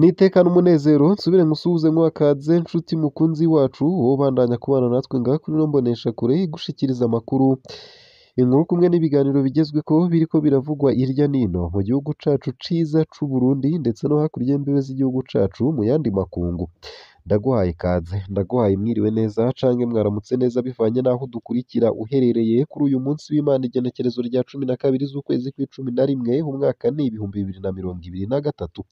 Nitekane umunezero nsubire nkusuhuze nkuhakaze nshuti mukunzi wacu wowe ubandanya kubana natwe ngaha kuri ino mboneshakure igushikiriza amakuru, inkuru kumwe n'ibiganiro bigezweko biriko biravugwa hirya nino mu gihugu cacu ciza c'Uburundi ndetse no hakurya y'imbibe z'igihugu cacu mu yandi makungu. Ndaguhaye ikaze, ndaguhaye mwiriwe neza canke mwaramutse neza bivanye n'aho udukurikira uherereye kuri uyu munsi w'Imana igenekerezo rya 12 z'ukwezi kw'icumi na rimwe umwaka ni 2023.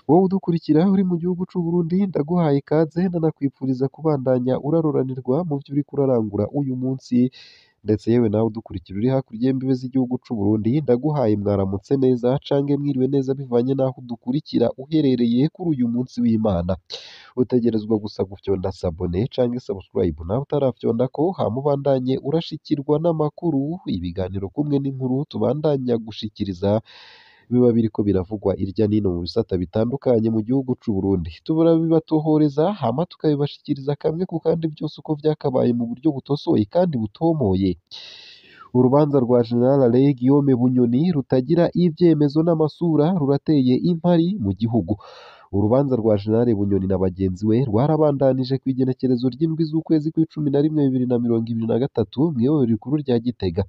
Wowe udukurikira uri mu gihugu c'Uburundi ndaguhaye ikaze ndanakwipfuriza kubandanya uraroranirwa mu vyo uriko urarangura uyu munsi, ndetse yewe nawe udukurikira uri hakurya y'imbibe z'igihugu c'Uburundi ndaguhaye mwaramutse neza canke mwiriwe neza bivanye n'aho udukurikira uherereye kuri uyu munsi w'Imana. Utegerezwa gusa gufyonda s'abonner canke subscribe nawe utarafyondako hama ubandanye urashikirwa n'amakuru, ibiganiro kumwe n'inkuru tubandanya gushikiriza biba biriko biravugwa irya nino mu bisata bitandukanye mu gihugu c'Uburundi. Turabibatohoreza hama tukabibashikiriza kamwe ku kandi vyose uko vyakabaye mu buryo butosoye kandi butomoye. Urubanza rwa General Alain Guillaume Bunyoni rutagira ivyemezo n'amasura rurateye impari mu gihugu. Urubanza rwa General Bunyoni na bagenzi we rwarabandanije kw'igenekerezo ry'indwi z'ukwezi kw'icumi na rimwe 2023 mw'ibohero rikuru rya Gitega.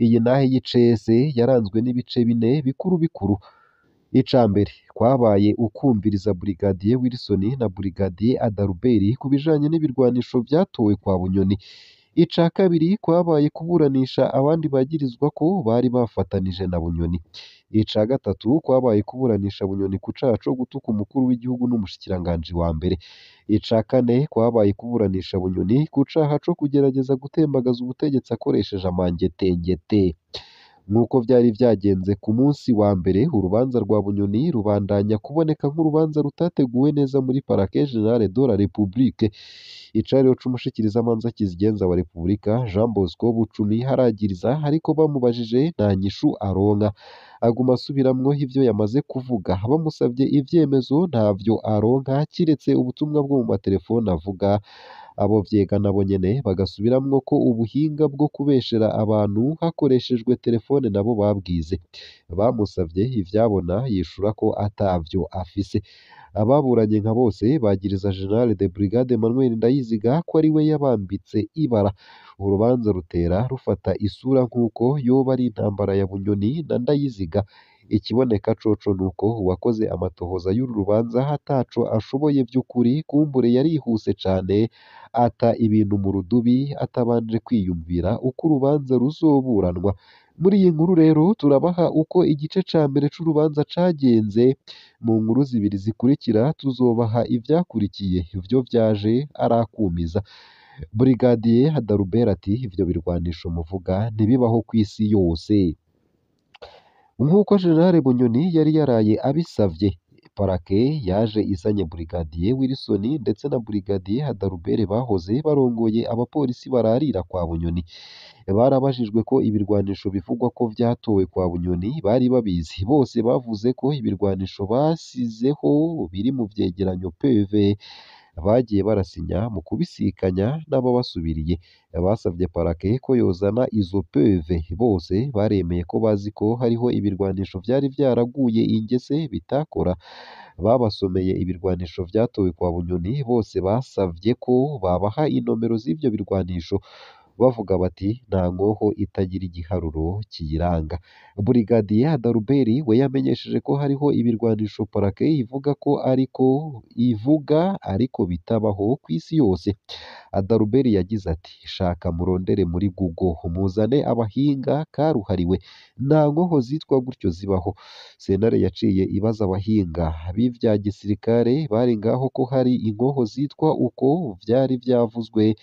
Iyi ntahe y'icese yaranzwe n'ibice bine bikuru bikuru. Ica mbere kwabaye ukwumviriza Brigadier Wilson na Brigadier Adalbert ku bijanye n'ibirwanisho vyatowe kwa Bunyoni. Ica kabiri kwabaye kuburanisha abandi bagirizwa ko bari bafatanije na Bunyoni. Ica gatatu kwabaye kuburanisha Bunyoni ku caha co gutuka umukuru w'igihugu n'umushikiranganji wa mbere. Ica kane kwabaye kuburanisha Bunyoni ku caha co kugerageza gutembagaza ubutegetsi akoresheje amangetengete. Nk'uko vyari vyagenze ku munsi wa mbere, urubanza rwa Bunyoni rubandanya kuboneka nk'urubanza rutateguwe neza muri Parquet General de la République. Icariho c'umushikirizamanza kizigenza wa Repubulika Jean Bosco Bucumi haragiriza, ariko bamubajije nta nyishu aronka. Aguma asubiramwo ivyo yamaze kuvuga. Bamusavye ivyemezo ntavyo aronka kiretse ubutumwa bwo mu materefone avuga. Abo vyega nabo nyene bagasubiramwo ko ubuhinga bwo kubeshera abantu hakoreshejwe terefone nabo babwize. Bamusavye ivyabona yishura ko atavyo afise. Ababuranye nka bose bagiriza General de Brigade Emmanuel Ndayiziga ko ariwe yabambitse ibara. Urubanza rutera rufata isura nk'uko yoba ari intambara ya Bunyoni na Ndayiziga. Ikiboneka coco nuko uwakoze amatohoza y'uru rubanza ataco ashoboye vy'ukuri, kumbure yarihuse cane ata ibintu mu rudubi atabanje kwiyumvira uko urubanza ruzoburanwa. Muri iyi nkuru rero turabaha uko igice ca mbere c'urubanza cagenze, mu nkuru zibiri zikurikira tuzobaha ivyakurikiye, ivyo vyaje arakumiza. Brigadier Adalbert ati ivyo birwanisho muvuga ntibibaho kw'isi yose. Nk'uko General Bunyoni yari yaraye abisavye, Parquet yaje izanye Brigadier Wilson ndetse na Brigadier Adalbert bahoze barongoye abapolisi bararira kwa Bunyoni. Barabajijwe ko ibirwanisho bivugwa ko vyatowe kwa Bunyoni bari babizi. Bose bavuze ko ibirwanisho basizeho biri mu vyegeranyo PV bagiye barasinya mu kubisikanya n'ababasubiriye. Basavye Parquet ko yozana izo PV. Bose baremeye ko bazi ko hariho ibirwanisho vyari vyaraguye ingese bitakora. Babasomeye ibirwanisho vyatowe kwa Bunyoni, bose basavye ko babaha inomero z'ivyo birwanisho, bavuga bati nta nkoho itagira igiharuro kiyiranga. Brigadier Adalbert we yamenyesheje ko hariho ibirwanisho Parquet ivuga ko ariko ivuga ariko bitabaho kw'isi yose. Adalbert yagize ati shaka murondere muri Google muzane abahinga karuhariwe, nta nkoho zitwa gutyo zibaho. Sentare yaciye ibaza abahinga b'ivya gisirikare bari ngaho ko hari inkoho zitwa uko vyari vyavuzwe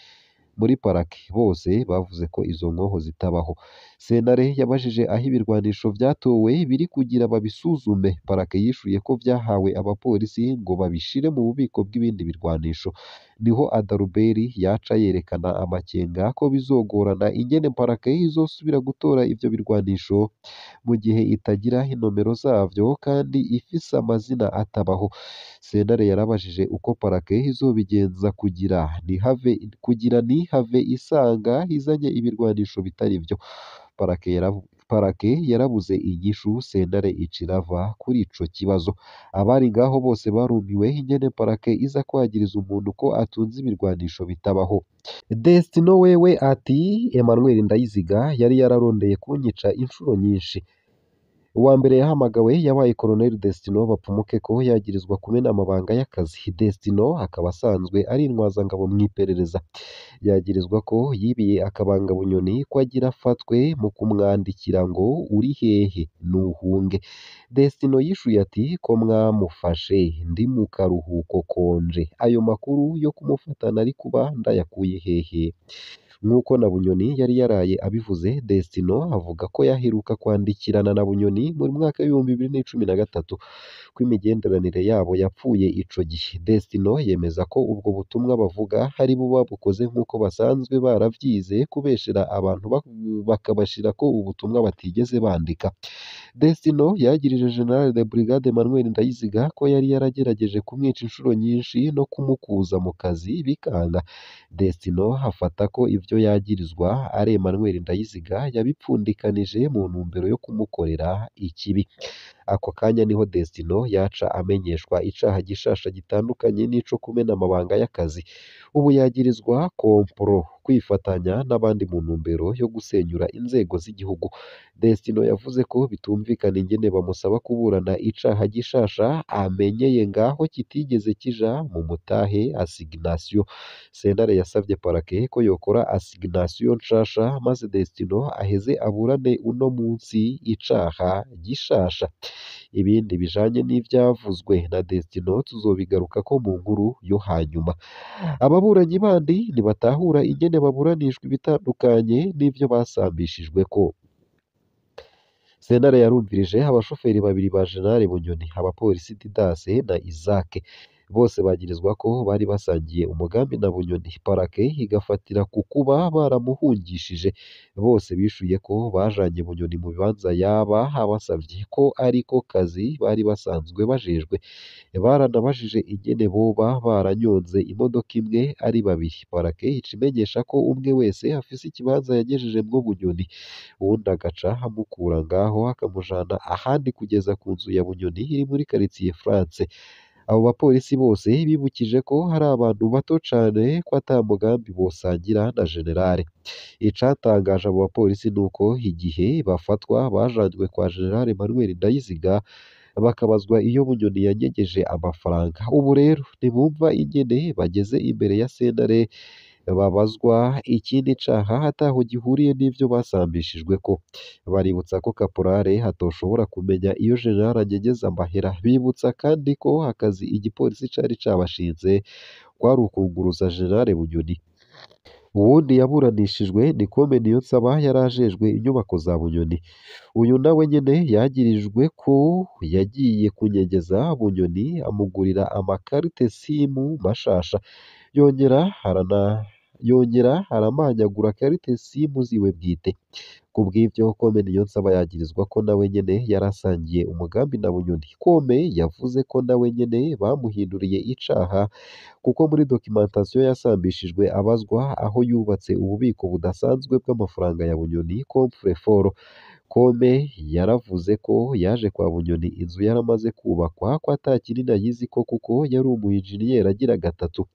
muri Parquet. Bose bavuze ko izo nkoho zitabaho. Sentare yabajije aho ibirwanisho vyatowe biri kugira babisuzume. Parquet yishuye ko vyahawe abapolisi ngo babishire mu bubiko bw'ibindi birwanisho. Niho Adalbert yaca yerekana amakenga ko bizogorana ingene Parquet izosubira gutora ivyo birwanisho mu gihe itagira inomero zavyo kandi ifise amazina atabaho. Sentare yarabajije uko Parquet izobigenza kugira ntihave isanga izanye ibirwanisho bitari vyo. Parake yarabuze inyishu, sentare ica irava kuri ico kibazo. Abari ngaho bose barumiwe ingene parake iza kwagiriza umuntu ko atunze ibirwanisho bitabaho. Destino wewe ati Emmanuel Ndayiziga yari yararondeye kunyica inshuro nyinshi. Uwa mbere yahamagawe yabaye Colonel Destino Bapfumukeko, yagirizwa kumena amabanga y'akazi. Destino akaba asanzwe ari intwazangabo mw'iperereza. Yagirizwa ko yibiye akabanga Bunyoni ko agira afatwe mu kumwandikira ngo uri hehe nuhunge. Destino yishuye ati ko mwamufashe ndi mu karuhuko konje, ayo makuru yo kumufata nari kuba ndayakuye hehe? Nk'uko na Bunyoni yari yaraye abivuze, Destino avuga ko yaheruka kwandikirana na Bunyoni mu mwaka w'2013, ko imigenderanire yabo yapfuye ico gihe. Destino yemeza ko ubwo butumwa bavuga ari bo babukoze nk'uko basanzwe baravyize kubeshera abantu bakabashirako ubutumwa batigeze bandika. Destino yagirije General de Brigade Emmanuel Ndayiziga ko yari yaragerageje kumwica inshuro nyinshi no kumukuza mu kazi bikanga. Destino afata ko ivyo yagirizwa ari Emmanuel Ndayiziga yabipfundikanije mu ntumbero yo kumukorera ikibi. Ako kanya niho Destino yaca amenyeshwa icaha gishasha gitandukanye n'ico kumena amabanga y'akazi. Ubu yagirizwa kompro, kwifatanya n'abandi mu ntumbero yo gusenyura inzego z'igihugu. Destino yavuze ko bitumvikana ingene bamusaba kuburana icaha gishasha amenyeye ngaho kitigeze kija mu mutahe assignation. Sentare yasavye parake ko yokora assignation nshasha maze Destino aheze aburane uno munsi icaha gishasha. Ibindi bijanye n'ivyavuzwe na Destino tuzobigarukako mu nkuru yo hanyuma. Ababuranyi bandi ntibatahura ingene baburanishwa ibitandukanye n'ivyo basambishijweko. Sentare yarumvirije abashoferi babiri ba General Bunyoni, abapolisi Didase na Isaac. Bose bagirizwa ko bari basangiye umugambi na Bunyoni. Parake igafatira ku kuba baramuhungishije. Bose bishuye ko bajanye Bunyoni mu bibanza yaba abasavye, ko ariko kazi bari basanzwe bajejwe. Baranabajije ingene boba baranyonze imodoka imwe ari babiri. Parake ica imenyesha ko umwe wese afise ikibanza yagejejemwo Bunyoni, uwundi agaca amukura ngaho akamujana ahandi kugeza ku nzu ya Bunyoni iri muri quartier France. Abo bapolisi bose bibukije ko hari abantu bato cane ko ata mugambi bosangira na General. Icatangaje abo bapolisi nuko igihe bafatwa bajanywe kwa General Emmanuel Ndayiziga bakabazwa iyo Bunyoni yanyegeje amafaranga. Ubu rero ntibumva ingene bageze imbere ya sentare babazwa ikindi caha ataho gihuriye n'ivyo basambishijweko. Baributsa ko Kaporale atoshobora kumenya iyo General anyegeza amahera. Bibutsa kandi ko akazi igipolisi cari cabashinze kwari ukunguruza General Bunyoni. Uwundi yaburanishijwe ni Kome Niyonsaba yari ajejwe inyubako za Bunyoni. Uyu nawe nyene yagirijwe ko yagiye kunyegeza Bunyoni amugurira amakarite simu mashasha, yongera aramanyagura karite simu ziwe bwite. Kubw'ivyo Kome Niyonsaba yagirizwa ko nawe nyene yarasangiye umugambi na Bunyoni. Kome yavuze ko nawe nyene bamuhinduriye icaha kuko muri documentation yasambishijwe abazwa aho yubatse ububiko budasanzwe bw'amafaranga ya Bunyoni coffre-fort. Kome yaravuze ko yaje kwa Bunyoni inzu yaramaze kubakwa, ko ata kinini ayiziko kuko yari umu engineer agira gatatu.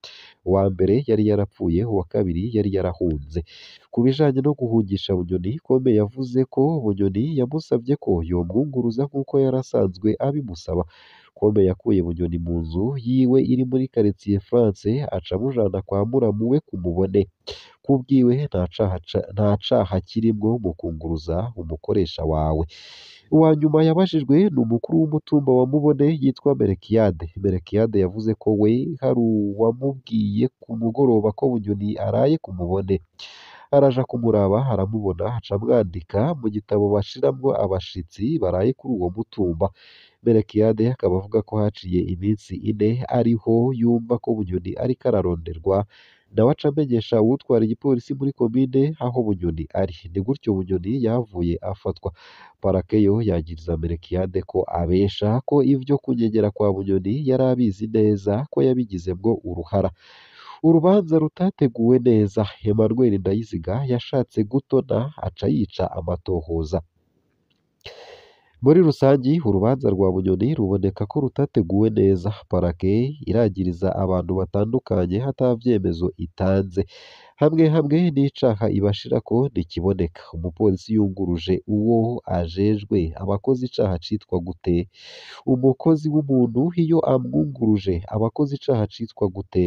Uwa mbere yari yarapfuye, uwa kabiri yari yarahunze. Ku bijanye no guhungisha Bunyoni, Kome yavuze ko Bunyoni yamusavye ko yomwunguruza nk'uko yari asanzwe abimusaba. Kome yakuye Bunyoni mu nzu yiwe iri muri quartier France aca amujana kwa muramu we kumubone. Kubwiwe nta caha kirimwo mu kunguruza umukoresha wawe. Uwa nyuma yabajijwe ni umukuru w'umutumba wa Mubone yitwa Melekiyade. Melekiyade yavuze ko we hari uwamubwiye ku mugoroba ko Bunyoni araye ku Mubone. Araja kumuraba aramubona, aca amwandika mu gitabo bashiramwo abashitsi baraye kuri uwo mutumba. Melekiyade akaba avuga ko haciye iminsi ine ariho yumva ko Bunyoni ariko araronderwa, nawe aca amenyesha uwutwara igipolisi muri komine aho Bunyoni ari. Ni gutyo Bunyoni yahavuye afatwa. Parake yo yagiriza Melekiyade ko abesha, ko ivyo kunyegera kwa Bunyoni yari abizi neza, ko yabigizemwo uruhara. Urubanza rutateguwe neza. Emmanuel Ndayiziga yashatse gutona aca yica amatohoza. Muri rusangi urubanza rwa Bunyoni ruboneka ko rutateguwe neza. Parake iragiriza abantu batandukanye ata vyemezo itanze, hamwe hamwe n'icaha ibashirako ntikiboneka. Umupolisi yunguruje uwo ajejwe aba akoze icaha citwa gute? Umukozi w'umuntu iyo amwunguruje aba akoze icaha citwa gute?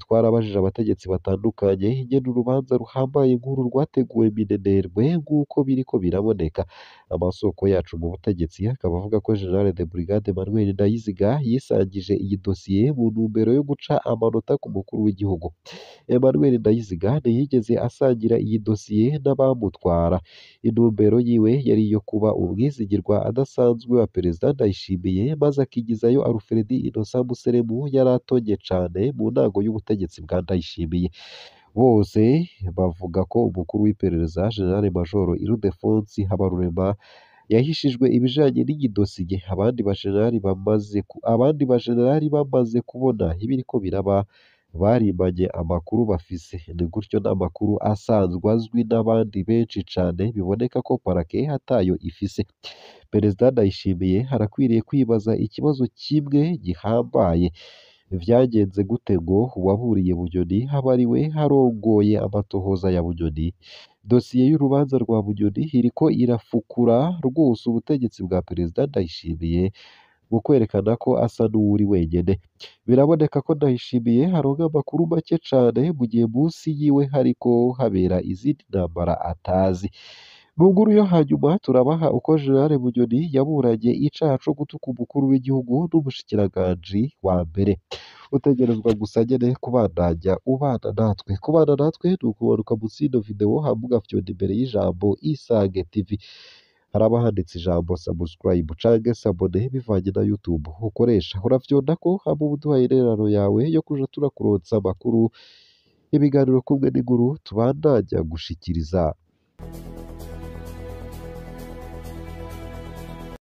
Twarabajije abategetsi batandukanye ingene urubanza ruhambaye nk'uru rwateguwe minenerwe nk'uko biriko biraboneka. Amasoko yacu mu butegetsi akaba avuga ko General de Brigade Emmanuel Ndayiziga yisangije iyi dosiye mu ntumbero yo guca amanota ku mukuru w'igihugu. Emmanuel Ndayiziga ntiyigeze asangira iyi dosiye n'abamutwara. Intumbero yiwe yari iyo kuba umwizigirwa adasanzwe wa Perezida Ndayishimiye, maze akigizayo Alfred Innocent Museremu yari atonye cane mu ntango y'ubutegetsi bwa Ndayishimiye. Bose bavuga ko umukuru w'iperereza General Major Ildefonsi Habarurema yahishijwe ibijanye n'iyi dosiye. Abandi bajenerali bamaze kubona ibiriko biraba barimanye amakuru bafise. Ni gutyo n'amakuru asanzwe azwi n'abandi benshi cane biboneka ko parake atayo ifise. Perezida Ndayishimiye arakwiriye kwibaza ikibazo kimwe gihambaye: vyagenze gute ngo uwaburiye Bunyoni abe ariwe arongoye amatohoza ya Bunyoni? Dosiye y'urubanza rwa Bunyoni iriko irafukura rwose ubutegetsi bwa Perezida Ndayishimiye mu kwerekana ko asa n'uwuri wenyene. Biraboneka ko Ndayishimiye aronka amakuru make cane mu gihe munsi yiwe hariko habera izindi ntambara atazi. Mu nkuru yo hanyuma turabaha uko General Bunyoni yaburanye icaha co gutuka umukuru w'igihugu n'umushikiranganji wa mbere. Utegerezwa gusa nyene kubandanya ubana natwe. Kubana natwe ni ukumanuka munsi y'ino video hama ugafyonda imbere y'ijambo Isange TV. Haraba handitse ijambo subscribe canke s'abonner bivanye na YouTube ukoresha. Urafyondako hama uba uduhaye intererano yawe yo kuja turakuronsa amakuru, ibiganiro kumwe n'inkuru tubandanya gushikiriza.